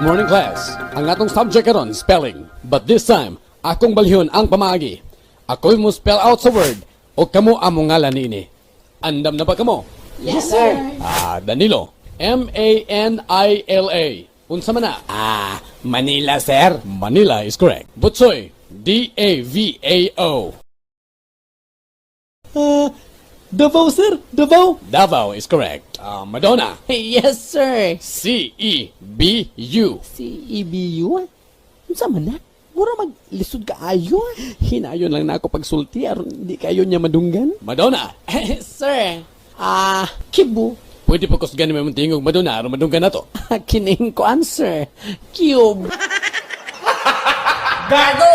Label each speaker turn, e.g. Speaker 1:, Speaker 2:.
Speaker 1: Morning, class. Ang atong subject karon, spelling. But this time, akong balhon ang pamaagi. Ako'y mo spell out sa word o kamo among ngalan niini. Andam na ba kamo?
Speaker 2: Yes, sir.
Speaker 1: Ah, Danilo. Manila. Unsa man na?
Speaker 2: Ah, Manila, sir.
Speaker 1: Manila is correct. Butsoy. Davao.
Speaker 2: Ah, Davao, sir. Davao.
Speaker 1: Davao is correct. Ah, Madonna.
Speaker 2: Yes, sir.
Speaker 1: Cebu.
Speaker 2: CEBU? Unsa man na? Mura maglisod kaayo. Hinayon lang na ako pagsulti aron di kayo niya madunggan.
Speaker 1: Madonna.
Speaker 2: Sir. Ah, Kibu.
Speaker 1: Pwede pa kusgan mo tingog, Madonna, aron madunggan na to.
Speaker 2: Kining ko answer. Cube.
Speaker 1: Gago!